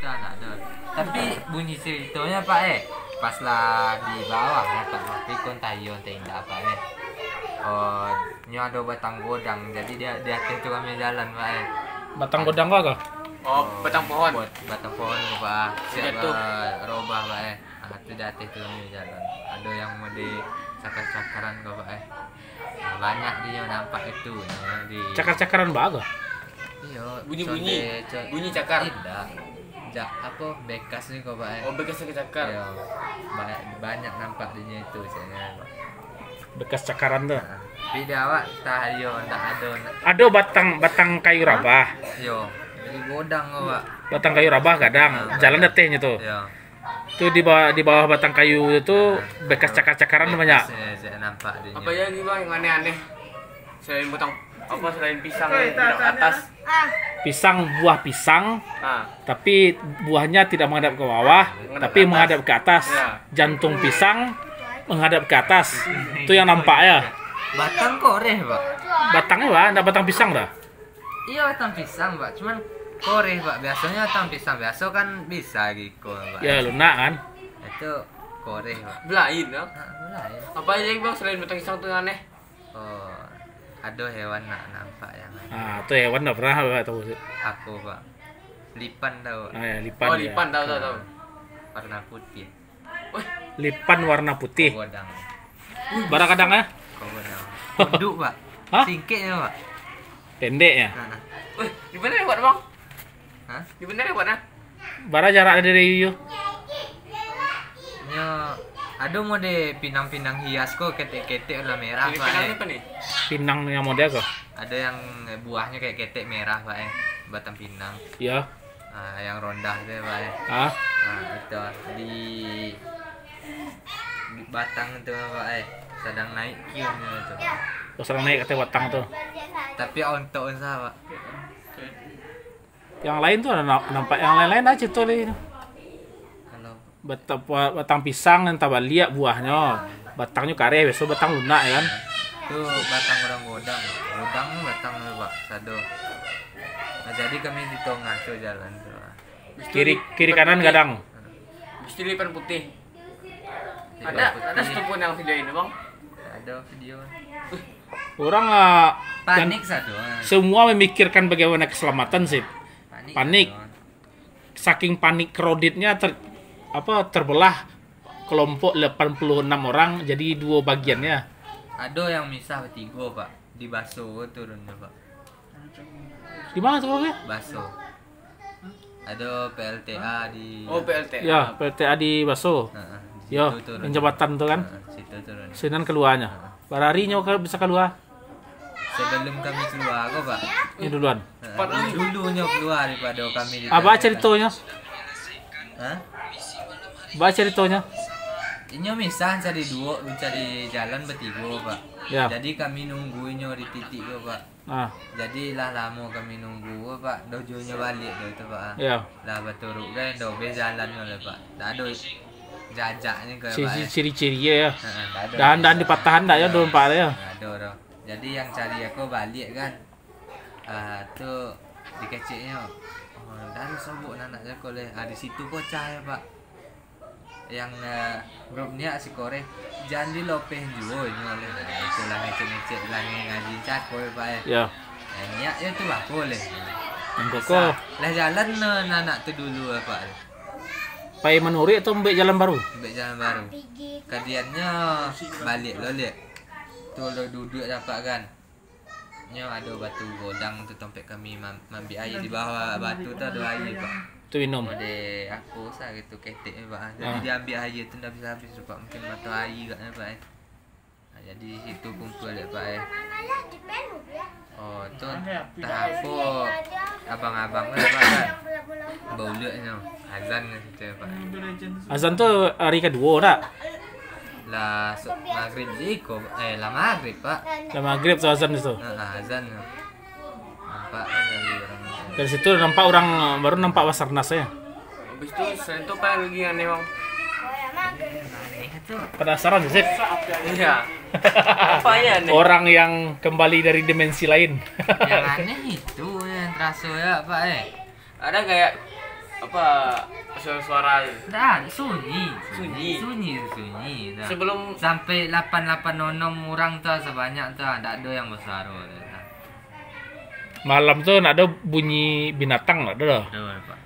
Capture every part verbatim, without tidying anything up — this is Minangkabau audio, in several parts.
Nah, tu. Tapi bunyi caritonyo, Pak, eh, pas lah di bawah, Pak, tapi kon tayo entah indak, Pak, eh. Oh, nyo ado batang godang, jadi di, di ateh tu kami jalan, Pak, eh. Batang godang ko apo? Oh, batang pohon. Bat-, batang pohon tu, Pak. Siap, Pak, robah, Pak, eh. Ah, tu di ateh tu kami jalan. Ado yang mode cakar-cakaran ko, Pak, eh. Nah, banyak dinyo nampak itu, nah, di Cakar-cakaran baa ko? Iyo, bunyi-bunyi. Conde-, co-, bunyi cakar. Indak. Ja-, apo, bekasnyo ko, Pak, eh. Oh, bekasnyo cakar. Iyo. Ba-, banyak nampak dinyo itu, caknyo, Pak. Bekas cakaran tu. Nah, tapi di awak tayo ndak ado, ndak. Ado batang, batang kayu rabah. Iyo. Jadi godang ko, Pak. Batang kayu rabah gadang. Nah, jalan di atehnyo tu. Iyo. Tu di bawah, di bawah batang kayu tu bekas cakar-cakaran banyak. Bekasnyo, cak, nampak dinyo. Apo lagi, Bang, yang aneh-aneh? Selain batang, apo, selain pisang yang di atas? Pisang, buah pisang, ah, tapi buahnya tidak menghadap ke bawah, tapi menghadap ke atas. Ya. Jantung pisang menghadap ke atas. Itu yang nampak ya. Batang koreh, Pak. Batangnyo, Pak, ndak batang pisang dah. Iyo, batang pisang, Pak. Cuman koreh, Pak. Biasonyo batang pisang biaso kan bisa giko, Pak. Ya, lunak kan? Itu koreh, Pak. Belain, no? Ha, belain. Apo aja, Bang, selain batang pisang tu yang aneh? Oh, ado hewan nak nampak yang aneh. Ah, tu hewan ndak pernah Abah tahu. Apo, Pak? Lipan tahu. Ah, ya, lipan. Oh, ya. Lipan tahu, tahu, tahu. Warna putih. Wih. Lipan warna putih. Kogodang. Bara gadang, ya? Kogodang. Koduk, Pak. Hah? Singkeknyo, Pak. Pendek, ya? Nah, nah. Wih, di mana lewat, Bang? Hah? Di mana lewat, nah? Bara jarak dari Yuyu? Nyo, ado mode pinang-pinang hias ko, ketek-ketek lah merah, Pak, eh. Pinang yang mode ko? Ado yang buahnyo kayak ketek merah, Pak, eh. Batang pinang. Iya. Ah, yang rondah tu, Pak, eh. Ah? Ah, itu. Di, di batang tu, Pak, eh. Sadang naik kiumnyo tu. Oh, sadang naik katanya batang tu. Tapi ontok sa, Pak. Yang lain tu ada na-, nampak yang lain-lain aja tu lagi tu. Kalau Bata-, batang pisang nan tabaliak buahnyo. Batangnyo kareh, biaso batang lunak, ya kan? Tu batang godang-godang. Godang tu batang tu, Pak, sado. Nah, jadi kami di tongah tu jalan tu. Kiri, kiri kanan gadang. Mesti lipan putih. Lipan putih. Ada, ada setumpuk yang video ini, Bang? Ada video. Orang, ah, panik satu, ah. Semua memikirkan bagaimana keselamatan sih. Panik. Panik satu, ah. Saking panik, kroditnya ter-, apa, terbelah kelompok delapan puluh enam orang jadi dua bagian, ya. Ado yang misah batigo, Pak. Di Baso turun tu, Pak. Di mana tu, Pak? Baso. Ado P L T A di Oh, P L T A. Ya, P L T A di Baso. Heeh, di situ turun. Yang jambatan tu kan? Heeh, situ turun. Sinan keluarnya. Heeh. Bara hari nyo ka-, bisa kalua? Sebelum kami kalua ko, Pak. Nyo duluan. Heeh, dulu nyo kalua daripado kami di Apa caritonyo? Hah? Apa caritonyo? Inyo misah mancari duo, mancari jalan batigo, Pak. Ya. Jadi kami nunggu inyo di titik ko, Pak. Ah. Jadi lah lamo kami nunggu, Pak. Dojonyo baliak tu, Pak. Ya. Lah baturuik kan, dobeh jalan ko lah, Pak. Dak ado jajaknyo ko, Pak. Ciri-ciri ya. Heeh, dak ado. Dahan-dahan dipatahan dak ya, dompak ya. Dak ado doh. Jadi yang cari ako baliak kan. Ah, tu dikeceknyo. Oh, dari sobok nanak jako leh. Ah, di situ pocah ya, Pak. Yang, eh, grup niak si Koreh, jan dilopeh juo inyo leh. Nah, itulah ngecek-ngecek lah ngaji cako ya, Pak, eh. Ya. Eh, niak yo tu bako leh. Yang koko. Lah jalan no nanak tu dulu, Pak. Pai manuruik atau ambek jalan baru? Ambek jalan baru. Kadiannyo baliak lo liak. Tu lo duduak dapat kan. Nyo ado batu godang tu tampek kami mam-, mambiak aia di bawah batu tu ado aia, Pak. Tu minum? Mode ako sa gitu, ketek ni, Pak. Jadi Ah. diambiak aia tu ndak bisa habis tu, Pak. Mungkin mata aia agaknyo, Pak, eh. Nah, jadi situ kumpul dek, Pak, eh. Oh, tu entah apo abang-abang tu, Pak, kan. Bauluak nyo. Azan kan situ, Pak. Azan tu hari kaduo dak? Lah, su-, maghrib siko, eh, lah maghrib, Pak. Lah maghrib tu azan tu. Ha, ha, azan tu. Nampak kan dari orang tu. Dari situ nampak orang, baru nampak Basarnas ya. Habis tu, selain tu apa yang lagi aneh, Bang? Aneh tu. Penasaran sih. Iya. Apa yang aneh? Orang yang kembali dari dimensi lain. Yang aneh itu yang teraso ya, Pak, eh. Ada kayak Apa suara-suara tu? Dah, sunyi. Sunyi. Sunyi, sunyi. Dah. Sebelum sampai lapan lapan nol enam orang tu, sebanyak tu, tak ada yang bersuara tu. Malam tu nak ada bunyi binatang, tak ada dah. Ada, Pak.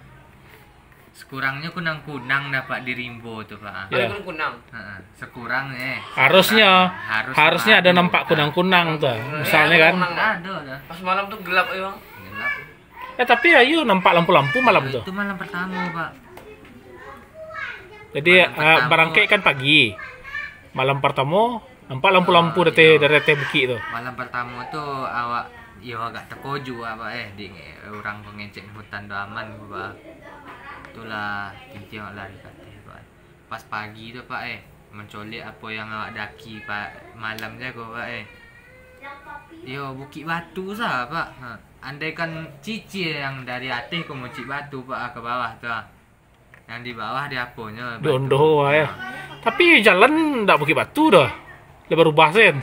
Sekurangnya kunang-kunang dah, Pak, di rimbo tu, Pak. Ya. Ada kunang-kunang. Ha, sekurang, eh. Harusnya, harus harusnya ada nampak kunang-kunang tu. Misalnya kan. Ada kunang, Pak. Ada dah. Pas malam tu gelap, eh, Bang. Gelap. Eh, tapi ayo nampak lampu-lampu malam tu. Itu malam pertama, Pak. Jadi, malam ah, pertama. Barangkek kan pagi. Malam pertama, nampak lampu-lampu. Ah, dari ateh, iya. Dari ateh bukik tu. Malam pertama tu awak, yo, agak terkejut awak, eh, di orang ko ngecek hutan tu aman ko, Pak. Itulah, inti awak lari ka ateh, Pak. Pas pagi tu, Pak, eh, mencolek apa yang awak daki, Pak, malam je ko, Pak, eh. Yo, bukik batu sa, Pak. Ha. Andaikan cicir yang dari ateh ko muncik batu, Pak, ke bawah tu, ah. Yang di bawah di aponyo, batu. Di ondo, ya. Ha. Tapi jalan ndak bukik batu dah. Lah barubah sen.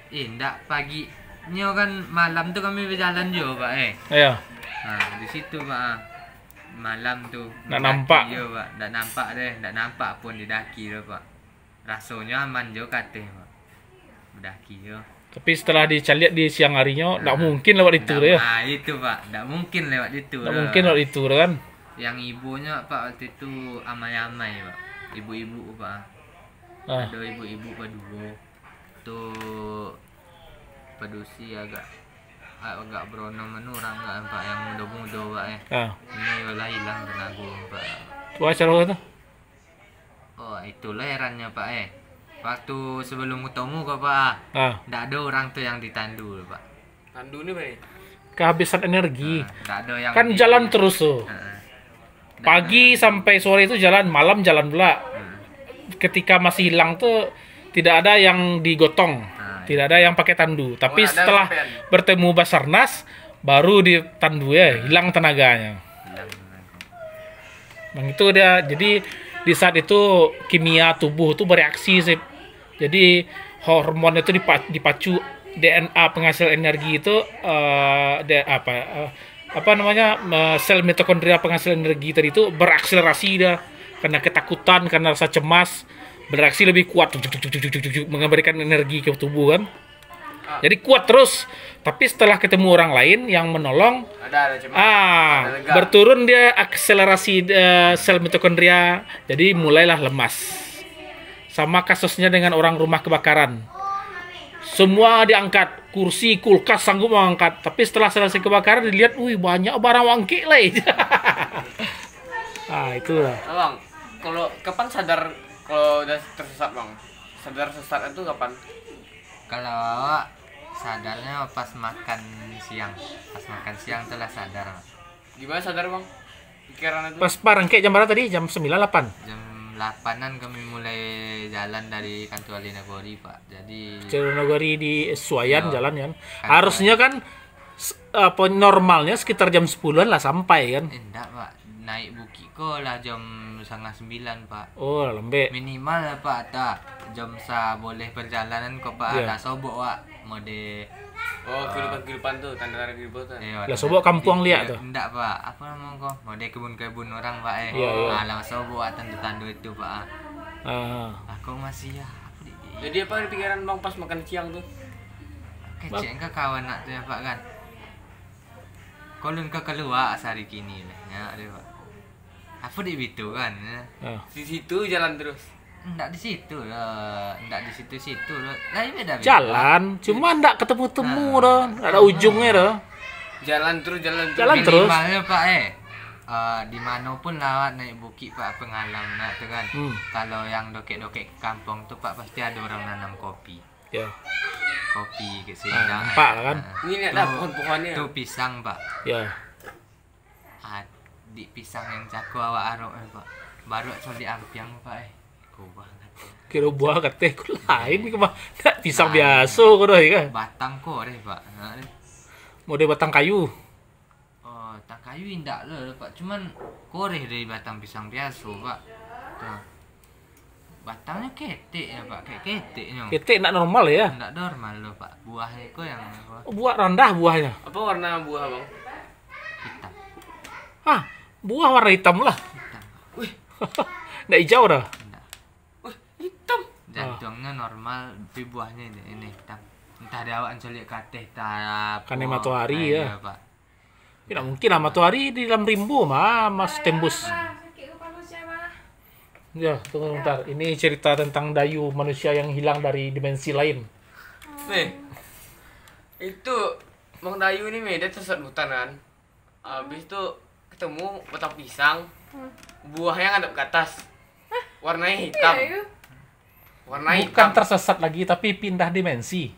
Eh, ndak, paginyo kan malam tu kami berjalan jo, Pak, eh. Iya. Ha, di situ, Pak, ah. Malam tu. Ndak nampak. Mendaki jo, Pak. Ndak nampak deh, ndak nampak pun didaki tu, Pak. Rasonyo aman jo ka ateh, Pak. Bedaki jo. Tapi setelah dicaliak di siang harinyo, ndak mungkin lewat itu tu, ya? Ah, itu, Pak. Ndak mungkin lewat itu tu. Ndak mungkin lewat itu tu, kan? Yang ibunyo, Pak, waktu itu amai-amai, Pak. Ibu-ibu, Pak. Ah. Ado ibu-ibu baduo. Tu padusi agak, agak berono manu urang, Pak, yang mudo-mudo, Pak, eh. Ah. Ini lah ilang tenago, Pak. Tu acara tu? Oh, itulah herannyo, Pak, eh. Waktu sebelum ketemu ko, Pak, ah, ndak ado urang tu yang ditandu, Pak. Tandu ni, Pak? Kehabisan energi. Ah, ndak ado yang. Kan di-, jalan terus tu. Heeh. Ndak ado. Pagi sampai sore tu jalan, malam jalan pula. Hmm. Ketika masih hilang tu, tidak ada yang digotong, ah, tidak ada yang pakai tandu. Tapi setelah bertemu Basarnas, baru ditandu, ya, hilang tenaganyo. Hilang tenaga. Nah, itu dia. Jadi, di saat itu, kimia tubuh tu bereaksi, sih. Jadi, hormon itu dipa-, dipacu, D N A penghasil energi itu, eh, de-, apa, eh, apa namanya, eh, sel mitokondria penghasil energi tadi itu berakselerasi dia. Karena ketakutan, karena rasa cemas, bereaksi lebih kuat, mengembalikan energi ke tubuh, kan. Jadi kuat terus. Tapi setelah ketemu orang lain yang menolong, ada, ada cemas, ah, ada lega. Berturun dia akselerasi, eh, sel mitokondria. Jadi mulailah lemas. Sama kasusnya dengan orang rumah kebakaran. Semua diangkat, kursi, kulkas sanggup mengangkat. Tapi setelah selesai kebakaran, dilihat, wih, banyak barang wangkik lai. Ah, itulah. Abang, kalau kapan sadar kalau udah tersesat, Bang? Sadar sesat itu kapan? Kalau awak sadarnyo pas makan siang. Pas makan siang tu lah sadar. Gimana sadar, Bang? Pikiran itu? Pas barangkek jam berapa tadi? Jam sembilan, delapan? Jam delapanan kami mulai jalan dari Kantor Wali Nagori, Pak. Jadi, Kantor Wali Nagori di Suayan, yo, jalan, kan? Kantor. Harusnya kan, s-, apa, normalnya sekitar jam sepuluhan lah sampai, kan? Eh, ndak, Pak. Naik bukik ko lah jam setengah sembilan, Pak. Oh, lah lambek. Minimal, Pak, tak jam sa boleh perjalanan ko, Pak. Iya. Lah sobok, Pak. Mode, oh, eh, kehidupan-kehidupan tu, tanda-tanda kehidupan tu. Iyo, lah sobok kampuang liak tu. Indak, Pak. Apa namo ko? Mode kebun-kebun orang, Pak, eh. Iya, iya. Ah, lah sobok, Pak, tanda-tanda itu, Pak, ah. Ah. Aku masih, ya, apa di, di. Jadi, apa pikiran Bang pas makan siang tu? Kecek ka kawan nak tu, ya, Pak, kan? Kolun ka kalua sehari kini lah, ya, dia, Pak. Apa dek bitu kan, ya? Ah. Di situ jalan terus. Ndak di situ lah, ndak di situ-situ lah. Lain beda, beda. Jalan, cuma ndak ketemu-temu doh, ndak ada ujungnya doh. Jalan terus, jalan terus. Jalan terus. Minimalnya, Pak, eh, eh, di mano pun lah awak naik bukik, Pak, pengalaman tu kan. Hmm. Kalau yang dokek-dokek kampung tu, Pak, pasti ada orang nanam kopi. Ya. Kopi ke sini. Ah, nampak lah kan? Ah. Ini ada pohon-pohonnya. Tu pisang, Pak. Ya. Ah, di pisang yang cako awak arok, eh, Pak. Baru coli ampiang, Pak, eh. Ko banget. Kiro buah kateh ko lain ko, Pak. Ndak pisang biaso ko doh, ya kan? Batang ko deh, Pak. Ha, deh. Model batang kayu. Oh, batang kayu indak lo, Pak. Cuman koreh dari batang pisang biaso, Pak. Tuh. Batangnyo ketek ya, Pak. Kayak keteknyo. Ketek ndak normal ya? Ndak normal lo, Pak. Buahnyo ko yang apa? Oh, buah randah buahnyo. Apa warna buah, Bang? Hitam. Hah? Buah warna hitam lah. Hitam. Wih. Ndak hijau dah. Ndak. Wih, hitam. Jantuangnyo normal, tapi buahnyo ini, ini hitam. Entah di awak coliak ka ateh, entah apo. Kanai matoari, ah, ya. Iyo, Pak. Tidak mungkin lah, matoari di dalam rimbo mah, Mas Tembus. Ah, sakit kepala saya, Bah. Ya, tunggu sebentar. Ini cerita tentang Dayu, manusia yang hilang dari dimensi lain. Nih, itu Mang Dayu ni, Mi, dia tersesat hutan kan. Habis tu ketemu batang pisang, buahnya ngadap ke atas. Warnanya hitam. Iya, iya. Warna hitam. Bukan tersesat lagi, tapi pindah dimensi.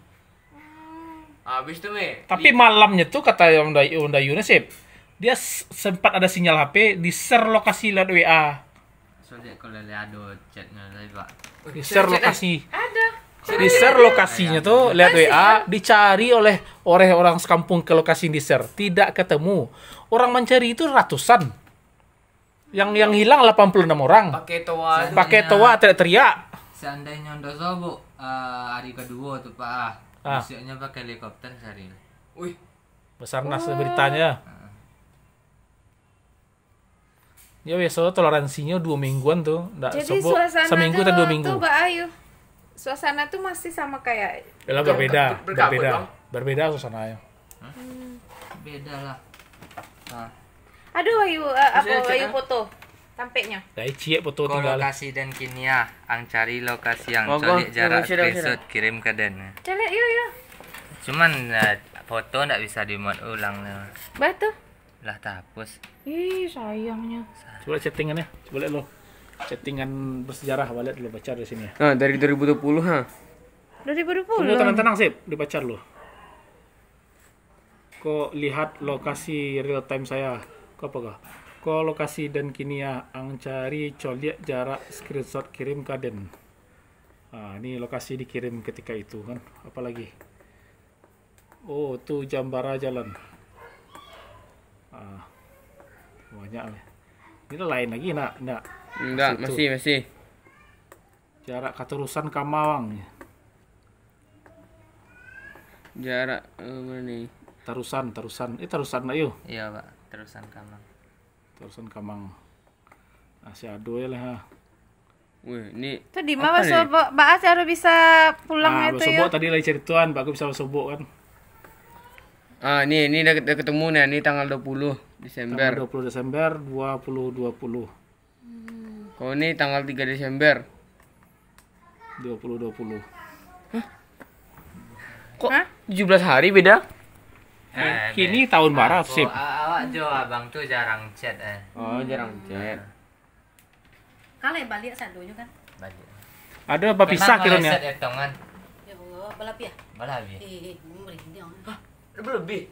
Habis tu, Mi. Tapi di- malamnya tu, kata Om Dayu, Om Dayu ni, Sip, dia s-, sempat ada sinyal H P, di-share lokasi lewat W A. Sulik kalau lihat ado chatnya tadi, Pak. Di-share lokasi. Ada. Di-share lokasinya tu lewat W A, dicari oleh, oleh orang sekampung ke lokasi yang di-share. Tidak ketemu. Orang mencari itu ratusan. Yang, yang hilang delapan puluh enam orang. Pakai toa. Pakai toa, teriak-teriak. Seandainya Honda Sobok, eh, hari kedua tu, Pak, ah. Ah. Besoknya pakai helikopter cari. Wih. Basarnas beritanya. Ah. Ya, biaso toleransinyo duo mingguan tu, ndak. Jadi, sobok suasana saminggu atau duo minggu. Tu, Mbak Ayu, suasana tu masih sama kayak. Yalah, berbeda, ber-, berkabut, berbeda, Bang. Berbeda suasananya. Hmm. Beda lah. Nah. Aduh, Ayu, eh, apa, Ayu, ah, foto tampeknya? Dari ciek foto. Ko tinggal lah. Lokasi den kini ah, ang cari lokasi ang. Oh, coliak jarak, sudah, sudah, screenshot, kirim ka den. Coliak, yo, yo. Cuman, eh, foto ndak bisa dimuat ulang lah. Bah tu. Lah tahapus. Ih, sayangnya. Coba chattingannya, coba lihat lo. Chattingan bersejarah, coba lihat lo, baca dari sini ya. Ah, dari dua ribu dua puluh, ha. Dua ribu dua puluh. Tunggu, tenang-tenang, Sip, dibaca dulu. Ko lihat lokasi real time saya. Ko apa ko? Ko lokasi den kini ya, ang cari, coliak jarak, screenshot, kirim ka den. Ah, ini lokasi dikirim ketika itu kan. Apa lagi? Oh, tu jambara jalan. Ah, banyak lah. Ini lain lagi nak, nak. Ndak, situ. Masih, masih. Jarak katarusan ka Mawang. Jarak, eh, mana ni? Tarusan, tarusan. Eh, tarusan nak yo? Iya, Pak. Tarusan ka Mawang. Tarusan ka Mawang. Ah, si ado ya lah, ha. Weh, ni tu di ma apa ni? Basobok, baa caro bisa pulang itu yo? Ah, basobok tadi lai caritoan, bagus bisa basobok kan. Ah, ni, ni dah, dah ketemu ni, ni tanggal dua puluh Desember. Tanggal dua puluh Desember dua puluh dua puluh. Hmm. Kalau ni tanggal tiga Desember. Dua puluh dua puluh. Hah? Kok tujuh belas hari beda? Eh, kini tahun barat, Sip. Awak jo abang tu jarang chat, eh. Oh, jarang chat. Kalau baliak sadonyo kan? Baliak. Ada apa pisah kira-kira? Meleset etongan. Ya Allah, balabiah. Balabiah. Eh, eh, merinding. Hah? Ada lebih?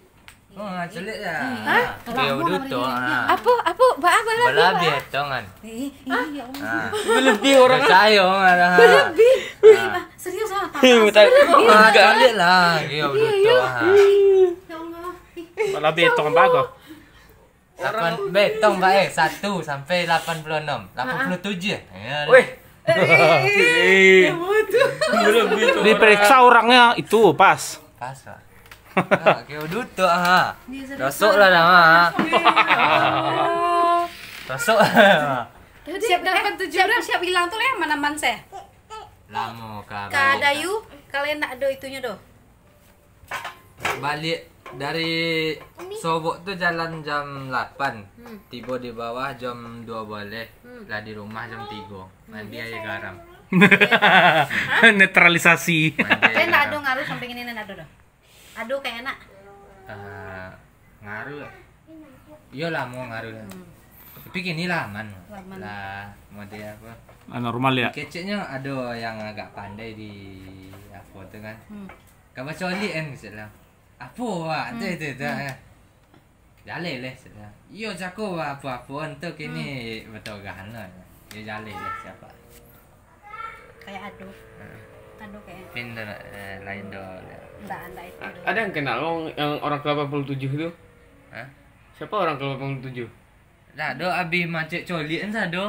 Oh, celiak ya. Hah? Kayak udah tu, ah. Apa? Apa? Baa, balabiah, balabiah etongan. Eh, eh, ya Allah. Ah. Lebih orang. Percaya orang dah. Lebih. Ah. Serius ah. Eh, betul. Lebih. Ah, celiak lah. Kayak udah tu, ah. Ya Allah. Balabiah etongan bagus. Lapan, betong, Pak, eh, satu sampai lapan puluh enam. Lapan puluh tujuh. Ya. Weh. Eh, eh, eh, eh. Diperiksa orangnya itu, pas. Pas, Pak. Nah, kayak udah tu, ha. Rasuk lah dah, ha. Rasuk lah. Siap dapat tujuh, siap hilang tu lah yang mana man saya. Lama ka balik. Ka Dayu, kalian nak ada itunya doh. Balik dari Sobok tu jalan jam lapan. Hmm. Tibo di bawah jam dua baleh. Hmm. Lah di rumah jam tigo. Hmm. Mandi aia garam. Hah? Netralisasi. Mandi aia garam. Kan ndak ado ngaruh sampai kini, ndak ado doh. Ado kayak anak. Ah, ngaruh. Iyo lah, mau ngaruh. Hmm. Tapi kini lah aman. Aman. Lah, mode apa? Ah, normal ya? Keceknya ado yang agak pandai di apa tu kan. Hmm. Ka bacolik kan, kecek lah. Apo, Wak? Tu, hmm, tu, tu, hmm, eh. Jaleh leh, cek lah. Iyo, cako, Wak, apo-apo, ento kini, hmm, batogahan lah. Iyo, jaleh leh, siapa? Kayak ado. Heeh. Ado kayak. Pindah, eh, lain do. Ndak, ndak itu. A-, ada yang kenal, Wak, yang orang ke lapan puluh tujuh tu? Hah? Siapa orang ke lapan puluh tujuh? Dak ado, abih macet colik kan sado.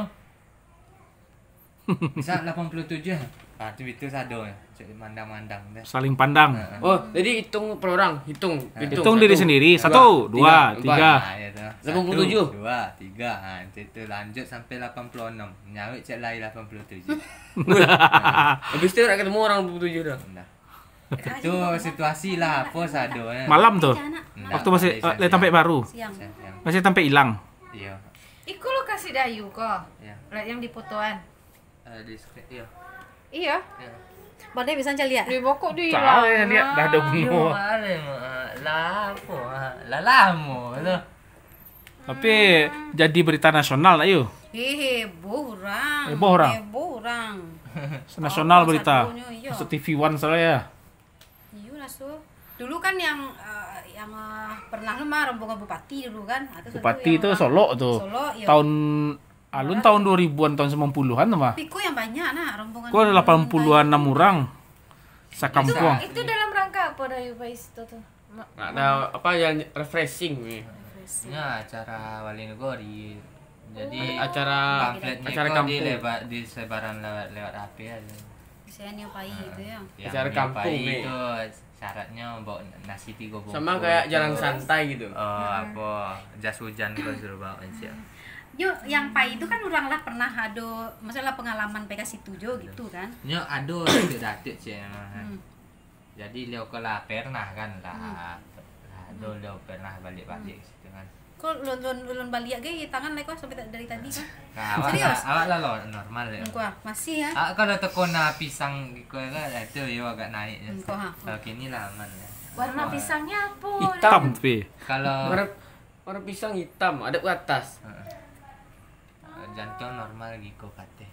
Misal lapan puluh tujuh, Ah, tu itu sado, cek mandang-mandang tu. Saling pandang. Heeh. Oh, jadi hitung per orang, hitung, Heeh. hitung. Hitung diri Satu, sendiri. dua, Satu, dua, tiga, tiga. empat. Ah, ya tu. Lapan puluh tujuh. Satu, dua, tiga. Ha, macam tu lanjut sampai lapan puluh enam. Nyawik cek lai lapan puluh tujuh. Habis tu nak ketemu orang lapan puluh tujuh dah. Ndak. Itu situasi lah, apa sado, eh. Malam tu? Ndak, Waktu masih, masih eh, siang-siang. tampek baru. Siang. Siang-siang. Masih tampek hilang. Iya. Iko lokasi Dayu ko? Iya. Lah yang di fotoan. Eh, di screen, iya. Iya. Iya. Mana bisa caliak? Di bokok di Tahu hilang. ya, lihat dah ada Yo, bunga. Lah, lah, apa, ah? Lah lama tu. Tapi jadi berita nasional lah, Yu. Eh, heboh urang. Heboh urang? Heboh urang. Nasional Apa berita. sadonyo, iyo. Masuk T V One salah ya. Iyo lah, so. Dulu kan yang, eh, yang, eh, pernah tu mah rombongan bupati dulu kan. Ah, tu satu Bupati yang tu orang Solok tu. Solok, iyo. Tahun, alun Orang tahun dua ribuan, tahun sembilan puluhan tu mah. Tapi ko yang banyak nah rombongan Ko ada yang lapan puluhan enam orang. Sakampuang. Itu dalam rangka apa dah, Yu, Pak Isto tu? Ma- Nak ada apa yang refreshing ni? Refreshing. Nya acara Wali Negori. Jadi Ada acara, pamflet ni acara ko kampung. dileba-, disebaran lewat, lewat H P aja. Misalnya nio pai Ah, itu ya. yang Acara nio kampung pai ni. tu syaratnya bawa nasi tiga bungkus. Sama kayak jalan santai gitu. Oh, Hmm. apa, jas hujan ko suruh bawa aja. Yo, yang pai itu kan orang lah pernah ado, maksudnya lah pengalaman pai ka situ jo gitu kan. Nyo ado datuk-datuk cek memang. Hmm. Jadi, liau ko lah pernah kan lah. Hmm. Lah, do liau pernah baliak-baliak Hmm. situ kan. Ko lun, lun, lun baliak ge tangan lai ko sampai ta-, dari tadi kan. Nah, awak Serius? lah, awak lah lo normal ya. Engkau ah, masih ya? Ah, kalau tekona pisang giko kan, itu yo agak naik ya. Engkau, ha. Kalau kini lah aman ya. Warna Wah. pisangnya apa? Hitam, Pi. Kalau Warna, warna pisang hitam, ada ke atas. Heeh. Jantung normal giko kateh.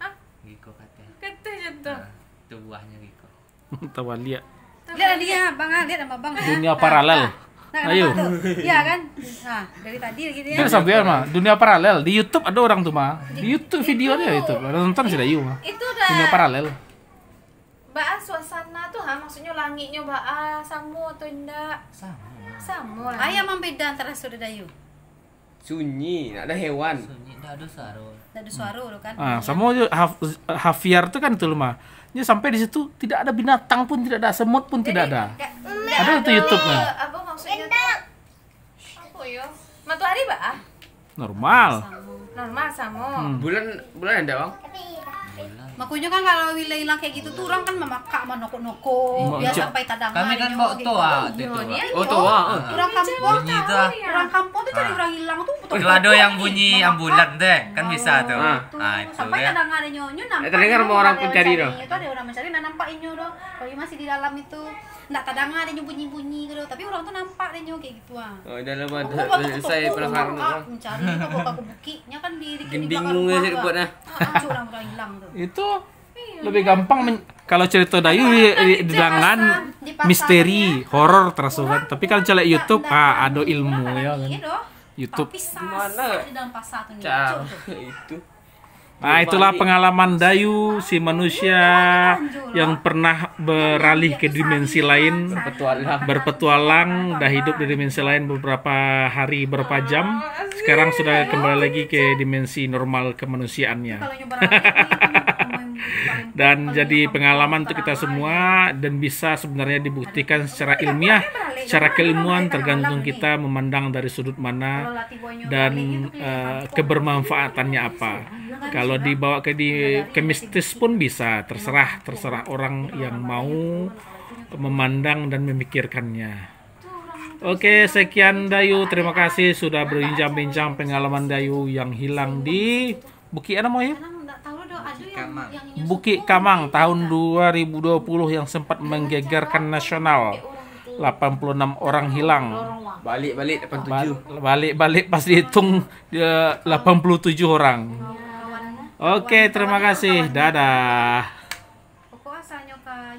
Hah? Giko kateh. Kateh jantung. Nah, itu buahnya giko. Tawaliak. Lihat dia, Bang, ah. Lihat sama Bang, ah. Dunia Nah, paralel. nah. Nah, Ayo. nampak tu? Iya, kan? Nah, dari tadi lagi dia. Dia sampai mah. Dunia paralel. Di YouTube ada orang tu mah. Di Di YouTube video dia itu. YouTube. Ada nonton si Dayu mah. Itu dah Dunia paralel. Baa suasana tu, ha? Maksudnya langitnya baa, samo atau indak? Samo. Samo lah. Ayam mambeda antara sudah Dayu. Sunyi, nak ada hewan. Sunyi, ndak ada suaro. Ndak ada suaro tu kan. Ah, Iya. sama je Haf-, Hafiar tu kan tu mah. Dia sampai di situ tidak ada binatang pun tidak ada, semut pun tidak Jadi, ada. ndak, ndak Ada tu YouTube-nya. Apa maksudnya tu? Apa yo? Matahari baa? Normal. Normal samo. Hmm. Bulan, bulan ada, Bang? Makonyo kan kalau bila ilang kayak gitu tu, urang kan mamakak, manokok-nokok, Hmm, biar cek. sampai tadangar Kami kan inyo bawa gitu. toa waktu Iyo, tu, dia Bang. Oh, inyo. toa, ah. Urang kampuang, Bunyi tu, ah. urang kampuang tu cari Ah. urang ilang tu betul-betul Kalau ada yang bunyi, bunyi mamakak. ambulan tu, kan bisa tu. Ah. Ah, itu Sampai ya. tadangar inyo, nyo nampak Eh, terdengar inyo sama orang urang pencari tu. mancari inyo tu, ada urang mancari, nah nampak inyo tu. Kalau masih di dalam itu, ndak tadangar inyo bunyi-bunyi ke tu, tapi urang tu nampak inyo kayak gitu ah. Oh, dalam Aku ada bawa ke selesai toko, penasaran mamakak, tu. mencari, aku bawa ke bukit. Nya kan di, di, di Gending belakang nunggu rumah saya tu. buat, ah. Ah, hancur urang-urang ilang tu. Itu Lebih gampang men-, kalau cerita Dayu di, di, di Di pasar, Dangan, di pasar misteri, kan, ya. horor terasa kan. Tapi kalau caliak YouTube, ah, ado ilmu ya kan. Iya doh. YouTube. Tapi sasah Gimana? di dalam pasar tu ni. Cara Cuk, tu. itu. Ah, itulah Balik. pengalaman Dayu, si manusia Iya, kan, Ju, yang loh. pernah beralih ke dimensi lain, Berpetualang. berpetualang, dah hidup di dimensi lain beberapa hari, beberapa jam. Sekarang sudah kembali lagi ke dimensi normal kemanusiaannya. Kalau nyoba rame, itu memang paling, Dan paling jadi gampang pengalaman untuk kita pertama semua ya. dan bisa sebenarnya dibuktikan secara ilmiah, secara keilmuan tergantung kita memandang dari sudut mana dan, eh, kebermanfaatannya apa. Kalau dibawa ke di, ke mistis pun bisa, terserah, terserah orang yang mau memandang dan memikirkannya. Oke, sekian Dayu. Terima kasih sudah berbincang-bincang pengalaman Dayu yang hilang di Bukit apa nama ya? Bukit Kamang. Bukit Kamang tahun dua ribu dua puluh yang sempat menggegerkan nasional. Delapan puluh enam orang hilang. Balik-balik lapan tujuh. Bal-, balik-balik pas dihitung, dia lapan puluh tujuh orang. Oke, terima kasih. Dadah. Pokok asalnya ka